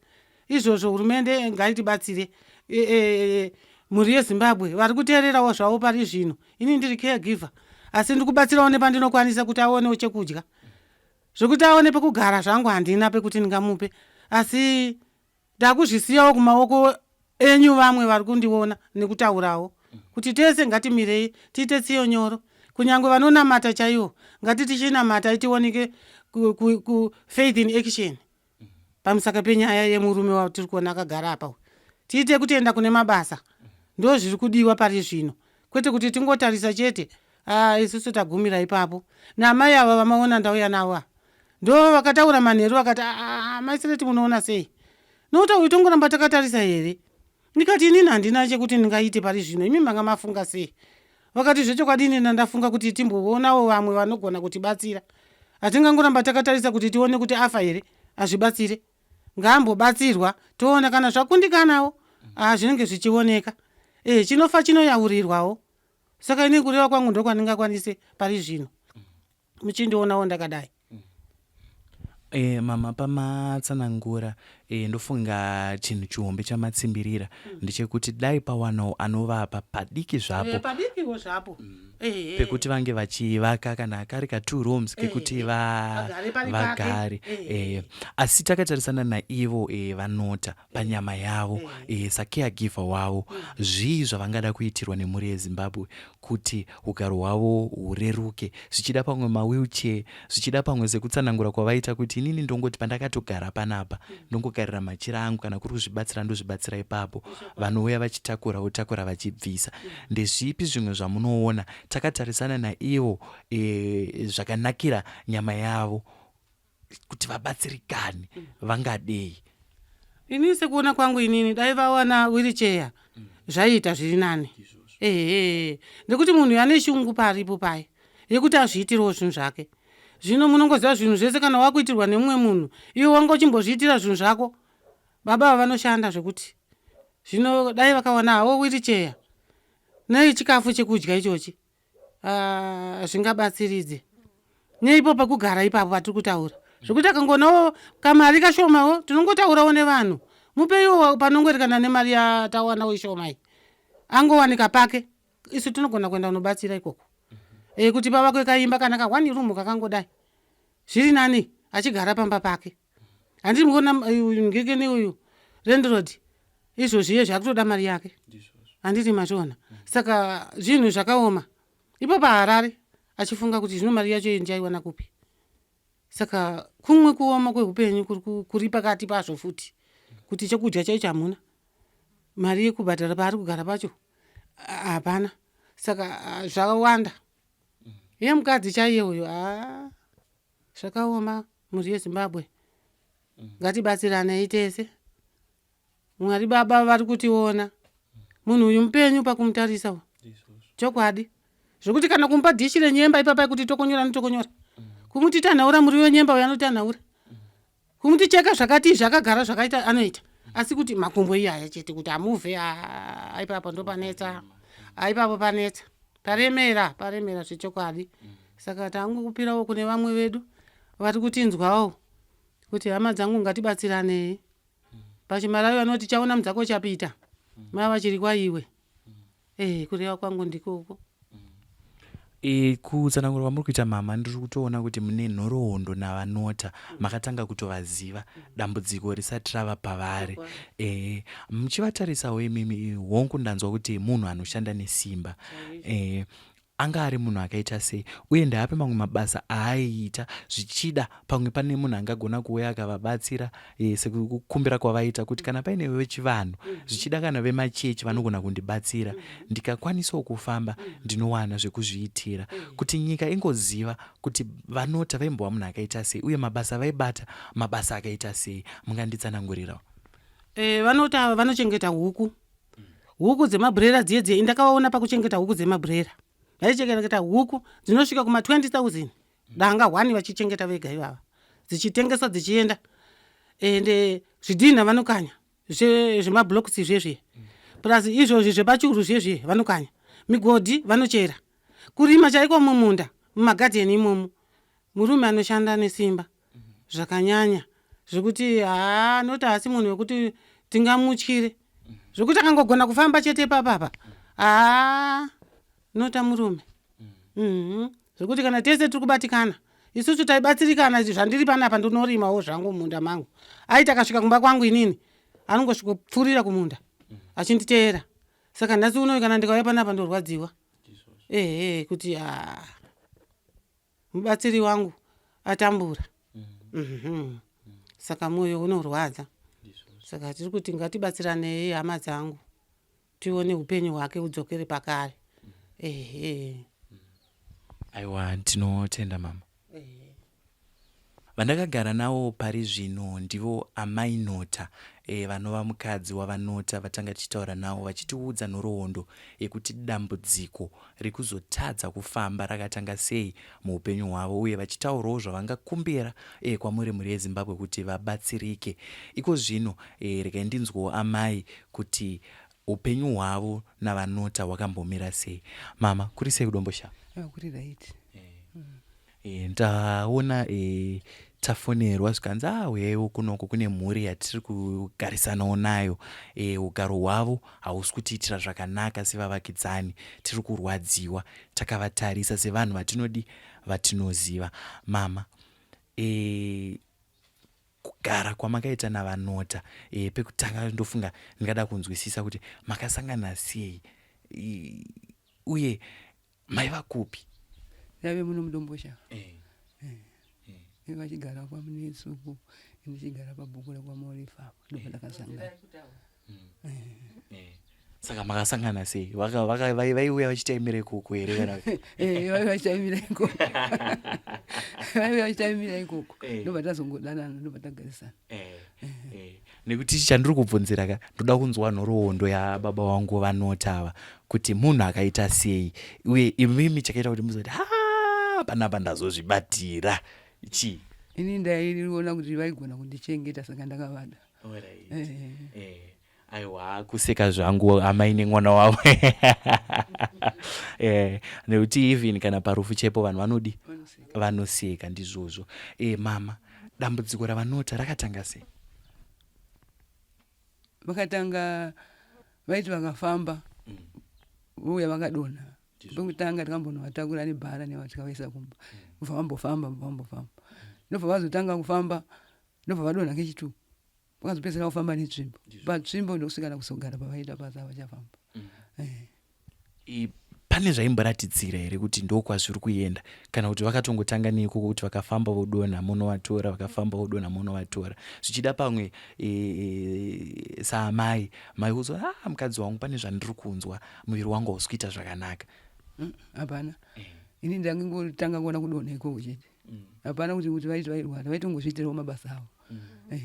Izvozvo hurumende ngaitibatsire e, e, e, mhuri yeZimbabwe vari kuteererawo zvavo pari zvino. Ini ndiri caregiver asi ndiri kubatsirawo nepandinokwanisa kuti aonewo chekudya. Zvekuti aone pekugara zvangu handina pekuti ndingamupe asi ndakuzvisiyawo kumaoko enyu vamwe vari kundiona nekutaurawo kuti tese ngatimirei tiite tsiyo nyoro kunyange vanonamata chaiwo ngati tichinamata tioneke ku, ku, ku faith in action pamusaka penyaya yemurume watiri kuona akagara apa uyu tiite kutenda kune mabasa ndo zviri kudiwa pari zvino kwete kuti tingotarisa chete ah, isusu tagumira ipapo naamai ava vamaona ndauya navo ava ndo vakataura manheru vakati ah, mai Sireti munoona sei nokuti uyu tongoramba takatarisa here ndikati inini handina chekuti ndingaite pari zvino imi manga mafunga sei Vakati zvechokwadi ini ndandafunga kuti timboonawo vamwe vanogona kutibatsira. Hatingangoramba takatarisa kuti tione kuti afa here, hazvibatsire. Ngaambobatsirwa toona kana zvakundikanawo ah, zvinenge zvichioneka. Eh, chinofa chinoyaurirwawo. Saka ini kureva kwangu ndokwandingakwanise pari zvino. Muchindionawo ndakadai. E, mama pamatsanangura e, ndofunga chinhu chihombe chamatsimbirira mm. ndechekuti dai pawanawo anovapa padiki zvapo e, padikiwo zvapo mm. e, pekuti vange vachivaka kana kari ka two rooms kekuti e, vagare e, asi takatarisana naivo e, vanota panyama yavo e, sacaregiver wavo mm. zvii zvavangada kuitirwa nemhuri yeZimbabwe kuti hugaro hwavo hureruke zvichida pamwe mawheelchair zvichida pamwe sekutsanangura kwavaita kuti inini ndongoti pandakatogara panapa ndongogarira machira angu kana kuri kuzvibatsira ndozvibatsira ipapo vanouya vachitakura votakura vachibvisa ndezvipi zvimwe zvamunoona takatarisana naivo e, zvakanakira nyama yavo kuti vabatsirikane vangadei Ini sekuona kwangu inini dai vawana wheelchair zvaiita zviri nani. Ehe nekuti munhu ane shungu paripo paye yekuti azviitirewo zvinhu zvake. Zvino munongoziva zvinhu zvese kana wakuitirwa nemumwe munhu iwe wanga uchimbozviitira zvinhu zvako. Baba ava vanoshanda zvekuti zvino dai vakawana hawo wheelchair nechikafu chekudya ichochi ah, zvingabatsiridze neipo pekugara ipapo patiri kutaura zvekuti akangoonawo kamari kashomawo tinongotaurawo nevanhu mupeiwo panongoerekana nemari yatawanawo ishoma iyi angowanika pake isu tinogona kuenda kunobatsira ikoko e, kuti pavakwe kaimba kana ka one room kakangodai zviri nani achigara pamba pake handiri mukuona uyu ngekene uyu landlord izvozvi iye zvakutoda mari yake handiti mazviona saka zvinhu zvakaoma ipo paharare achifunga kuti zvino mari yacho iyi ndichaiwana kupi saka kumwe kuoma kweupenyu kuri pakati pazvo futi kuti chekudya chaicho hamuna mari yekubhadhara paari kugara pacho hapana saka zvakawanda iye mukadzi chaiye uyu haa Zvakaoma mhuri yeZimbabwe ngatibatsiranei tese. Mwari baba vari kutiona. Munhu uyu mupenyu pakumutarisa uyu. Chokwadi. Zvekuti kana kumupa dhishi renyemba ipapa kuti tokonyora anotokonyora. Kumuti tanhaura muriwo wenyemba uyu anotanhaura. Kumuti cheka zvakati izvi akagara zvakaita anoita. Asi kuti makumbo iyaya chete kuti amuvhe haa ipapo ndopanetsa. Ipapo panetsa. Paremera paremera zvechokwadi. Saka tangokupirawo kune vamwe vedu vari kutinzwawo kuti hama dzangu ngatibatsiranei. PachiMalawi vanoti chaona mudzako chapita. Mai vachiri kwaiwe. Eh, kureva kwangu ndikoko. E, kutsanangura kwamuri kuita mama, ndiri kutoona kuti mune nhoroondo naVaNota. Makatanga kutovaziva dambudziko risati rava pavari. E, muchivatarisawo imimi, hongu ndanzwa kuti munhu anoshanda nesimba. E, Anga ari munhu akaita sei uye ndeapi mamwe mabasa aaiita? Zvichida pamwe pane munhu angagona kuuya akavabatsira e, sekukumbira kwavaita kuti kana paine vechivanhu, zvichida kana vemachechi vanogona kundibatsira ndikakwanisawo kufamba ndinowana zvekuzviitira. Kuti nyika ingoziva kuti VaNota vaimbova munhu akaita sei uye mabasa avaibata mabasa akaita sei. Munganditsanangurirawo? E, VaNota ava vanochengeta huku. Huku dzemabhurera dziye dziye indakavaona pakuchengeta huku dzemabhurera. Vaichengeta huku dzinosvika kuma 20,000 danga hwani vachichengeta vega ivava dzichitengeswa dzichienda. Ende zvidhinha vanokanya zvemablocks zvezviye plus izvozvi zvepachuru zvezviye vanokanya. Migodhi vanochera. Kurima chaiko mumunda mumagadheni imomo. Murume anoshanda nesimba zvakanyanya zvekuti haa not haasi munhu wekuti tingamutyire zvekuti akangogona kufamba chete ipapapa haa nota murume mhm. Zvekuti kana tese tiri kubatikana isusu taibatsirikana zvandiri panapa ndinorimawo zvangu mumunda mangu aiti akasvika kumba kwangu inini anongosvikopfurira kumunda achinditeera saka nhasi unoyu kana ndikauya panapa ndorwadziwa ehe kuti haa Mubatsiri wangu atambura. Mm -hmm. Saka moyo unorwadza. Saka tiri kuti ngatibatsiranei hama dzangu tione upenyu hwake udzokere pakare. Ehe. Aiwa tinotenda mama. Vandakagara navo pari zvino ndivo Amai Nota e, vanova mukadzi waVaNota vatanga tichitaura navo vachitiudza nhoroondo yekuti dambudziko rekuzotadza kufamba rakatanga sei muupenyu hwavo uye vachitaurawo zvavangakumbira e, kwamuri mhuri yeZimbabwe kuti vabatsirike. Iko zvino e, regai ndinzwewo amai kuti upenyu hwavo naVaNota hwakambomira sei. Mama, kuri sei kuDomboshava? Kuri right. E, ndaona e, tafonerwa zvikanzi ah uyaiwo kunoko kune mhuri yatiri kugarisanawo nayo e, ugaro hwavo hausi kutiitira zvakanaka sevavakidzani tiri kurwadziwa takavatarisa sevanhu vatinodi vatinoziva mama e, kugara kwamakaita naVaNota e, pekutanga ndofunga ndingada kunzwisisa kuti makasangana sei e, uye Maiva kupi? Ndaive muno muDomboshava. Eh. Eh. eh. Vachigara kwaMunetsi uko, ndichigara pabhuku rekwaMorifa apo ndopandakasangana. Eh. Saka makasangana sei? Vaiuya vachitaimira ikoko here kana? Eh, vaiuya vachitaimira ikoko. Vaiuya vachitaimira ikoko. Ndobva tazongodanana, ndobva tagarisana. Eh, eh. Nekuti chandiri kubvunzira ka ndoda kunzwa nhoroondo yababa vangu vanoti ava kuti munhu akaita sei uye imimi chakaita kuti muzoti ha panapa ndazozvibatira chii? Ini ndaiona kuti vaigona kundichengeta saka ndakavada. Eh. Eh. Aiwa kuseka zvangu amai nemwana wavo eh, nekuti even kana parufu chepo vanhu vanodi vanoseka ndizvozvo. Eh, mama dambudziko ravanota rakatanga sei? Vakatanga vaiti vakafamba vouya vakadonha. Pekutanga takambonovatakura nebhara nevatikavaisa kumba kubva vambofamba bva vambofamba ndobva vazotanga kufamba ndobva vadonha kechitu vakazopedzisira kufamba netsvimbo patsvimbo ndokusvikana kuzogara pavaita pasi havachafamba mm. eh. Pane zvaimboratidzira here kuti ndokwazviri kuenda kana kuti vakatongotanga neikoko kuti vakafamba vodonha monovatora vakafamba vodonha monovatora zvichida pamwe e, e, saamai maiudzwa ah, mukadzi wangu pane zvandiri kunzwa muviri wangu hausi kuita zvakanaka mm, hapana mm. Ini ndangingotanga kuona kudonha ikoko chete hapana kuti kuti vaiti vairwara vaitongozviitirawo mabasa avo mm. Eh.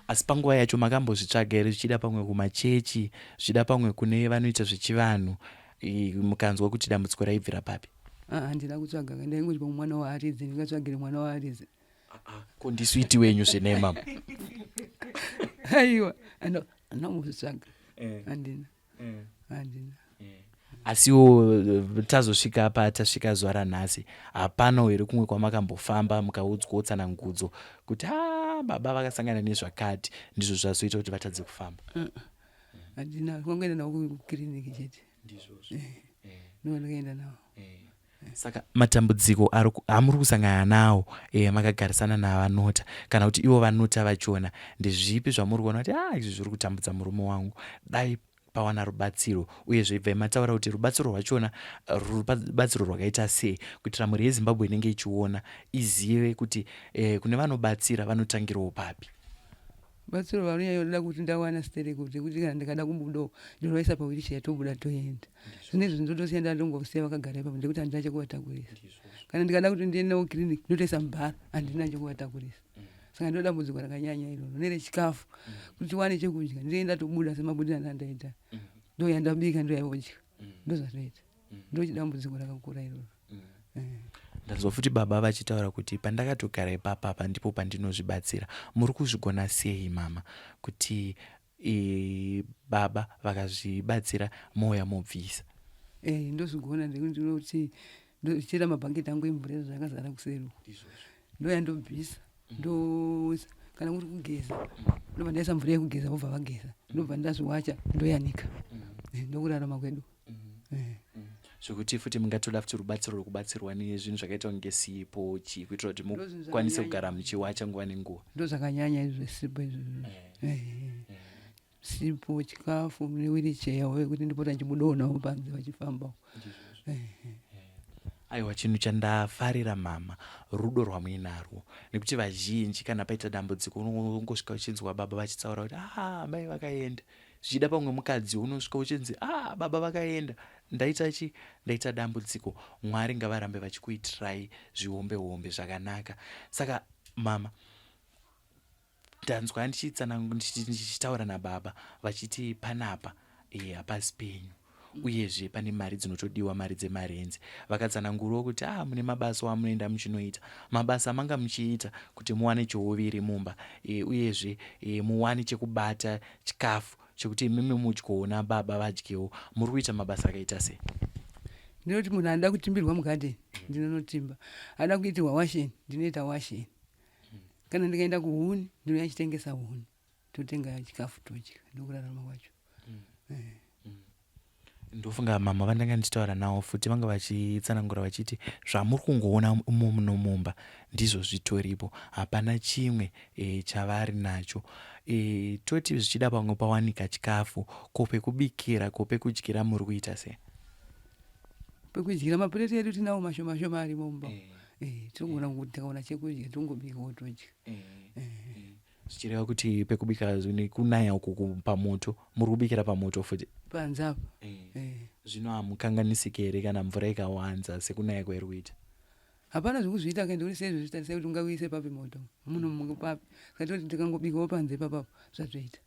Asi panguva yacho makambozvitsvaga here zvichida pamwe kumachechi zvichida pamwe kune vanoita zvechivanhu mukanzwa kuti dambudziko raibvira papi? Ah, handina kutsvaga ndaingoti pamwe mwana waaridzi ndingatsvagire mwana waaridzi. Ah, ah, ko ndiswiti wenyu zvenei mama? Aiwa handina kumbozvitsvaga eh. Handina eh. Handina. Asiwo tazosvika apa tasvika zuva ranhasi hapanawo here kumwe kwamakambofamba mukaudzwawo tsanangudzo kuti ha baba vakasangana nezvakati ndizvo zvazoita kuti vatadze kufamba? Handina, kungoenda navo kukiriniki chete. Ndizvozvo. Ndovandakaenda navo. Saka matambudziko amuri kusangana nawo makagarisana navanota kana kuti ivo vanota vachona, ndezvipi zvamuri kuona kuti ah, izvi zviri kutambudza murume wangu, dai pawana rubatsiro? Uyezve ibvai mataura kuti rubatsiro rwachona rubatsiro rwakaita sei, kuitira mhuri yeZimbabwe inenge ichiona izive kuti kune vanobatsira vanotangirawo papi. Batsiro vanonyanyoda kuti ndawana stereki, kuti kana ndikada kubudawo ndinovaisa pawheelchair, tobuda toenda. Zvinezvi ndotosiya, ndandongosiya vakagara ipapo ndekuti handina chekuvatakurisa. Kana ndikada kuti ndiende navo clinic, ndotoisa mubhara, handina chekuvatakurisa. Saka ndo dambudziko rakanyanya iroro, nerechikafu, kuti tiwane chekudya. Ndinenge ndatobuda semabudiro andandaita, ndoya ndabika, ndoyavodya, ndozvatoita. Ndochidambudziko rakakura iroro. Ndanzwa futi baba vachitaura kuti pandakatogara ipapapa ndipo pandinozvibatsira. Muri kuzvigona sei, mama, kuti baba vakazvibatsira mouya mobvisa? Ndozvigona ndekuti ndinoti ndochera mabhaketi angu emvura izvo zvakazara kuseri uko, ndoya ndobvisa, ndoisa. Kana kuri kugeza, ndobva ndaisa mvura yekugeza, vobva vageza, ndobva ndazviwacha, ndoyanika. Ndokurarama kwedu. Zvekuti futi mungatoda futi rubatsiro rwekubatsirwa nezvinhu zvakaita kunge sipo, chii, kuitira kuti mukwanise kugara muchiwacha nguva nenguva. Ndo zvakanyanya izvo zvesipo izvo. Sipo, chikafu newheelchair yekuti ndipota ndichibudawo navo panze vachifambawo. Aiwa, chinhu chandafarira, mama, rudo rwamuinarwo, nekuti vazhinji kana paita dambudziko unongosvika uchinzwa baba vachitaura kuti ah, mai vakaenda. Zvichida pamwe mukadzi unosvika uchinzi ah, baba vakaenda, ndaita chi ndaita dambudziko. Mwari ngavarambe vachikuitirai zvihombe hombe zvakanaka. Saka mama, ndanzwa ndichitaura nababa vachiti panapa hapasi penyu, uyezve pane mari dzinotodiwa, mari dzemarenzi. Vakatsanangurawo kuti ah, mune mabasa amunoenda muchinoita, mabasa amanga muchiita kuti muwane chouviri mumba, uyezve muwane chekubata, chikafu chekuti imimi mudyewo nababa vadyewo. Muri kuita mabasa akaita sei? Ndinoti munhu anoda kutimbirwa mugadheni, ndinonotimba. Anoda kuitirwa washeni, ndinoita washeni. Kana ndikaenda kuhuni, ndinouya chitengesa huni, totenga chikafu todya. Ndokurarama kwacho. Ndofunga mama vandanga ndichitaura navo futi vanga vachitsanangura vachiti zvamuri kungoona umo muno mumba ndizvo zvitoripo, hapana chimwe chavari nacho. Toti zvichida pamwe pawanika chikafu, ko pekubikira, ko pekudyira muri kuita sei? Pekudyira, mapureti edu tinawo mashoma shoma arimo mumba. Tinogona kuti tikaona chekudya tongobikawo todya. Zvichireva kuti pekubika nekunaya uku pamoto, muri kubikira pamoto futi? Panze apa. Zvino hamukanganisiki here kana mvura ikawanza sekunaya kwairi kuita? Hapana zvekuzviita kaende kuti seizvo zvitarisai kuti ungauise papi moto muno papi. Saka toti tikangobikawo panze ipapapo zvatoita.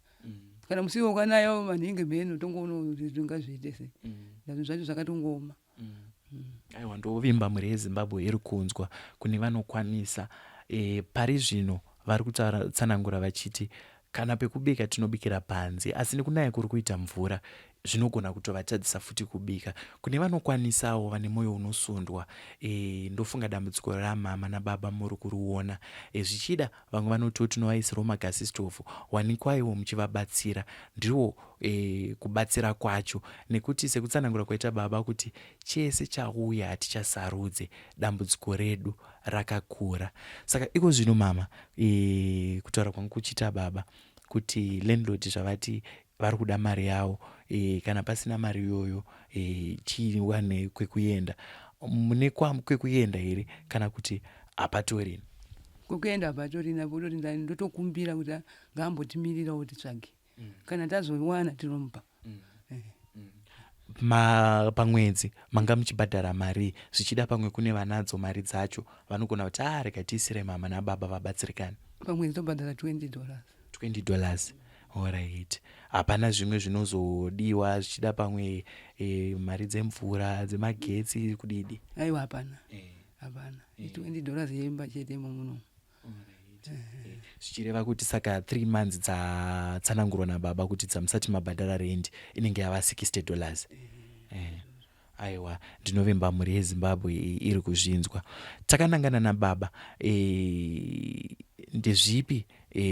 Kana musiwo ukanayawo manhingi mheno, tongoona kuti tingazviite sei. Zvinhu zvacho zvakatongooma. Aiwa, ndovimba mhuri yeZimbabwe iri kunzwa. Kune vanokwanisa, pari zvino vari kutsanangura vachiti kana pekubika tinobikira panze, asi nekunaya kuri kuita mvura zvinogona kutovatadzisa futi kubika. Kune vanokwanisawo, vane mwoyo unosundwa, ndofunga dambudziko ramama nababa muri kuriona. Zvichida vamwe vanotiwo tinovaisirawo magasi stove, wanikwaiwo muchivabatsira. Ndiwo kubatsira kwacho, nekuti sekutsanangura kwaita baba kuti chese chauya hatichasarudze, dambudziko redu rakakura. Saka iko zvino, mama, kutaura kwangu kuchiita baba kuti landlord zvavati vari kuda mari yavo, kana pasina mari iyoyo chiwane kwekuenda, mune kwekuenda here kana kuti hapatorina? Kwekuenda hapatorina. Pototi ndotokumbira kuti ngaambotimirirawo titsvage. Kana tazoiwana tinomupa. Pamwedzi manga muchibhadhara mari? Zvichida pamwe kune vanadzo mari dzacho vanogona kuti a rega tiisire mama nababa vabatsirikane. Pamwedzi tobhadhara $20. $20, alright. Hapana zvimwe zvinozodiwa, zvichida pamwe mari dzemvura, dzemagetsi, kudidi? Aiwa, hapana. Hapana, i$20 yemba chete imo muno. Zvichireva kuti saka 3 months dzatsanangurwa nababa kuti dzamusati mabhadhara rendi inenge yava $60. Aiwa, ndinovimba mhuri yeZimbabwe iri kuzvinzwa. Takanangana nababa, ndezvipi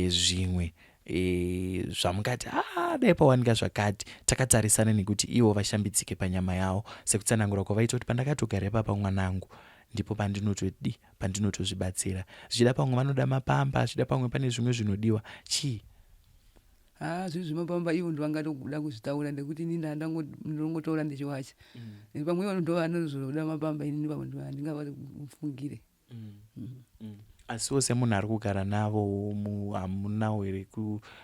zvimwe e, zvamungati ah, dai pawanika zvakati takatarisana nekuti ivo vashambidzike panyama yavo sekutsanangura kwavaita kuti pandakatogara ipapa mwanangu ndipo pandinotodi pandinotozvibatsira zvichida pamwe vanoda mapamba zvichida pamwe pane zvimwe zvinodiwa chii haa zvinhu zvemapamba ivo ndovangatoda kuzvitaura nekuti ini ndongotaura ndichiwacha mm. pamwe ivo ndovanozoda mapamba inini pamwe handingavafungire mm. mm. mm. Asiwo semunhu ari kugara navo hamunawo here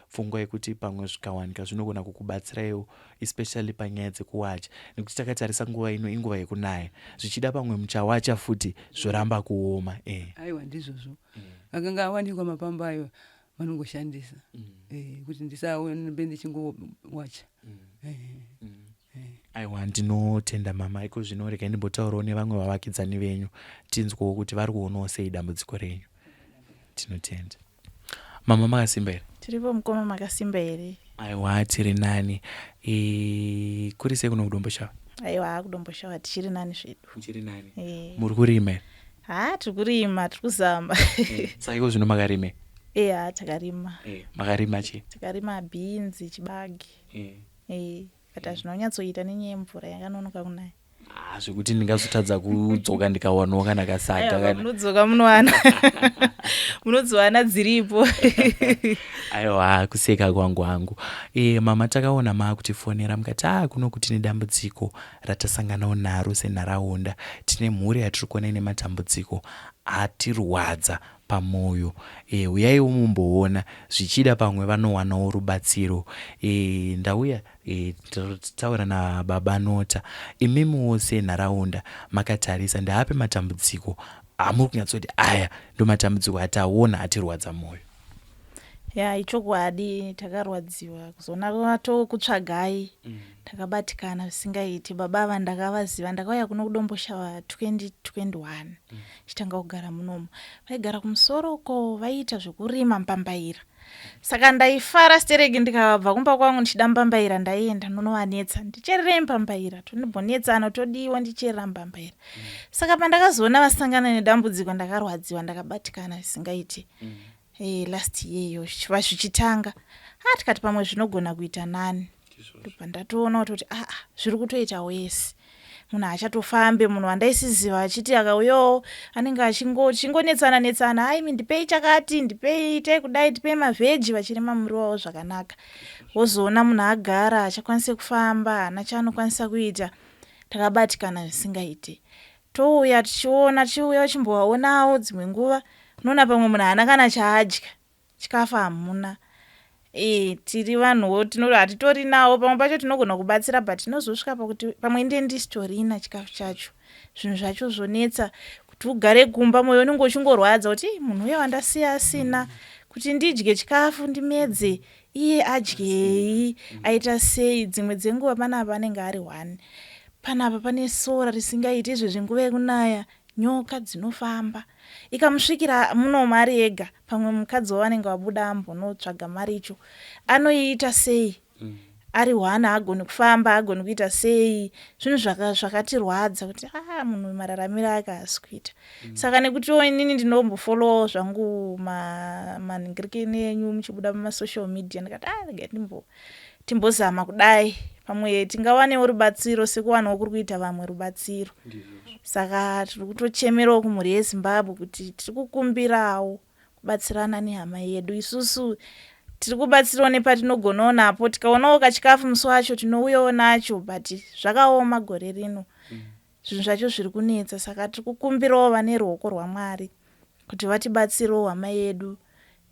pfungwa yekuti pamwe zvikawanika zvinogona kukubatsiraiwo especially panyaya dzekuwacha nekuti takatarisa nguva ino inguva yekunaya zvichida pamwe muchawacha futi zvoramba kuoma eh. Aiwa ndizvozvo mm. Akanga awanikwa mapamba ayo vanongoshandisa mm. eh, kuti ndisaombe ndichingowacha mm. eh. mm. Aiwa ndinotenda mama iko zvino regai ndimbotaurawo nevamwe vavakidzani venyu tinzwewo kuti vari kuonawo sei dambudziko renyu. Tinotenda. Mama makasimba here? Tiripo mukoma makasimba here? Aiwa tiri nani. E, kuri sei kuno kuDomboshava? Aiwa kuDomboshava tichiri nani zvedu. Muchiri nani? E. Muri kurima here? Haa tiri kurima tiri kuzama. E, saka iko zvino makarime? E, haa takarima. E, makarima chii? Takarima bhinzi, chibage. E. E. But hazvina kunyatsoita nenyaya yemvura yakanonoka kunaya. Ah, zvekuti ndingazotadza kudzoka ndikawanawo kana kasaga kana munodzoka munowana munodziwana dziripo. Aiwa kuseka kwangu hangu. E, mama takaona maakutifonera mukati ah kuno kuti nedambudziko ratasanganawo naro senharaunda tine mhuri yatiri kuona ine matambudziko atirwadza pamoyo e, huyaiwo mumboona zvichida pamwe vanowanawo rubatsiro e, ndauya e, taura nababa Nota imimiwo senharaunda makatarisa ndaapi matambudziko amuri kunyatsoti aya ndomatambudziko ataona atirwadza moyo. Ya ichokwadi takarwadziwa kuzoona tokutsvagai mm. Takabatikana zvisingaiti baba ava ndakavaziva ndakauya kuno kudomboshava 2021 mm. chitanga kugara munomu vaigara kumusoro uko vaiita zvekurima mbambaira saka ndaifara stereki ndikabva kumba kwangu ndichida mbambaira ndaienda ndonovanetsa ndichererei mbambaira tonibonetsana todiwa ndicherera mbambaira mm. Saka pandakazoona vasangana nedambudziko ndakarwadziwa ndakabatikana zvisingaiti mm. Hey, eh, last year iyo zvichiva zvichitanga ah, tikati pamwe zvinogona kuita nani ndobva ndatoona kutoti aa ah, zviri kutoita wese munhu haachatofambe munhu wandaisiziva achiti akauyawo anenge achingonetsana netsana aimi ndipei chakati ndipei itai kudai ndipei mavheji vachirima muriwo wavo zvakanaka wozoona munhu agara achakwanise kufamba haana chaanokwanisa kuita takabatikana zvisingaite Touya tichiona tichiuya uchimbovaonawo dzimwe nguva unoona pamwe munhu haana kana chaadya chikafu hamuna e, tiri vanhuwo hatitorinawo pamwe pacho tinogona kubatsira but tinozosvika pakuti pamwe ndiye ndisitorina chikafu chacho zvinhu zvacho zvonetsa kuti ugare kumba mwoyo unenge uchingorwadza kuti munhu uya wandasiya asina kuti ndidye chikafu ndimedze iye adyei aita sei dzimwe dzenguva panapa anenge ari one Panapa pane sora risingaiti izvezvi nguva yekunaya nyoka dzinofamba. Ikamusvikira munomu ari ega pamwe mukadzi wavanenge vabuda ambonotsvaga maricho anoiita sei mm. ari one haagoni kufamba haagoni kuita sei zvinhu zvakatirwadza kuti a ah, munhu mararamiro ake haasi kuita mm. Saka nekutiwo inini ndinombofolowawo zvangu manhingirikini enyu muchibuda mumasocial media ndikati a ah, regai ndimbo timbozama kudai pamwe tingawanewo rubatsiro sekuwanawo kuri kuita vamwe rubatsiro saka tiri kutochemerawo kumhuri yezimbabwe kuti tiri kukumbirawo kubatsirana nehama yedu isusu tiri kubatsirawo nepatinogonawo napo tikaonawo kachikafu musi wacho tinouyawo nacho but zvakaoma gore rino mm. Zvinhu zvacho zviri kunetsa saka tiri kukumbirawo vane ruoko rwaMwari kuti vatibatsirewo hama yedu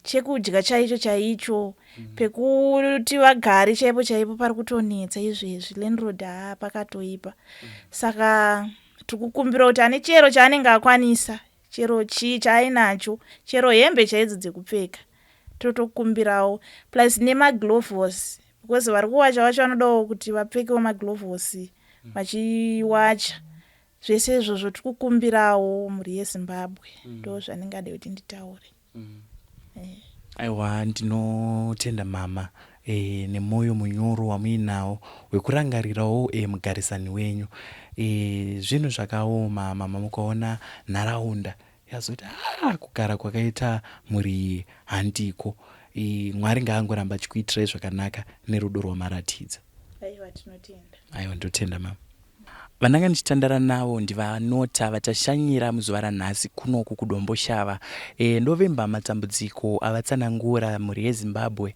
chekudya chaicho chaicho mm. pekuti vagare chaipo chaipo pari kutonetsa izvezvi landlord haa pakatoipa mm. Saka tiri kukumbira kuti ane chero chaanenge akwanisa chero chii chaainacho chero hembe chaidzo dzekupfeka totokumbirawo plus nemaglovos because vari kuwacha vacho vanodawo kuti vapfekewo maglovos vachiwacha zvese izvozvo tiri kukumbirawo mhuri yezimbabwe ndo zvandingade kuti nditaure eh. Aiwa ndinotenda mama e, nemwoyo munyoro wamuinawo wekurangarirawo e, mugarisani wenyu e, zvinhu zvakaoma mama mukaona nharaunda yazoti ah, kugara kwakaita mhuri iyi handiko. Mwari ngaangoramba achikuitirai zvakanaka nerudo rwamaratidza. Aiwa tinotenda. Aiwa ndotenda mama. Vandanga ndichitandara navo ndiVaNota vatashanyira muzuva ranhasi kunoku kuDomboshava. E, ndovimba matambudziko avatsanangura mhuri yeZimbabwe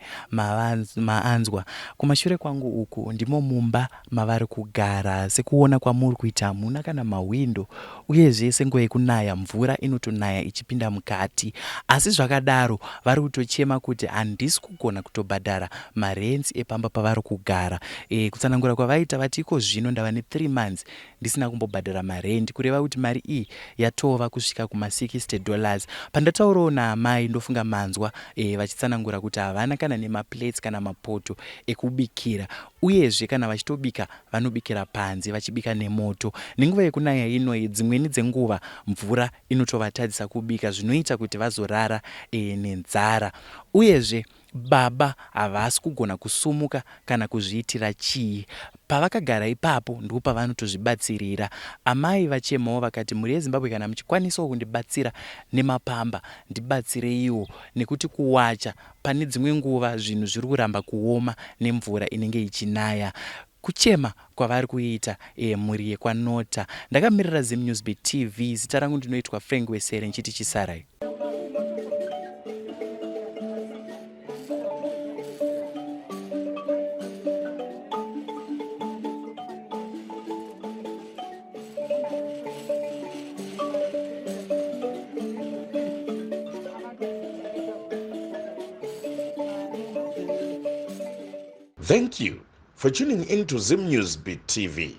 maanzwa. Kumashure kwangu uku ndimo mumba mavari kugara. Sekuona kwamuri kuita hamuna kana mahwindo uyezve senguva yekunaya mvura inotonaya ichipinda mukati. Asi zvakadaro vari kutochema kuti handisi kugona kutobhadhara marents epamba pavari kugara. E, kutsanangura kwavaita vati iko zvino ndava ne3 months ndisina kumbobhadhara marendi kureva kuti mari iyi yatova kusvika kuma 60 dollars. Pandataurawo naamai ndofunga manzwa e, vachitsanangura kuti havana kana nemaplates kana mapoto ekubikira uyezve kana vachitobika vanobikira panze vachibika nemoto. Nenguva yekunaya inoyi dzimweni dzenguva mvura inotovatadzisa kubika zvinoita kuti vazorara e, nenzara. Uyezve baba havasi kugona kusumuka kana kuzviitira chii. Pavakagara ipapo ndipo pavanotozvibatsirira. Amai vachemawo vakati mhuri yeZimbabwe kana muchikwanisawo kundibatsira nemapamba ndibatsireiwo nekuti kuwacha pane dzimwe nguva zvinhu zviri kuramba kuoma nemvura inenge ichinaya. Kuchema kwavari kuita e, mhuri yekwaNota. Ndakamirira ZimNewsBeat TV, zita rangu ndinoitwa Frank Wesere nchiti chisarai. Thank you for tuning in to Zim News Beat TV.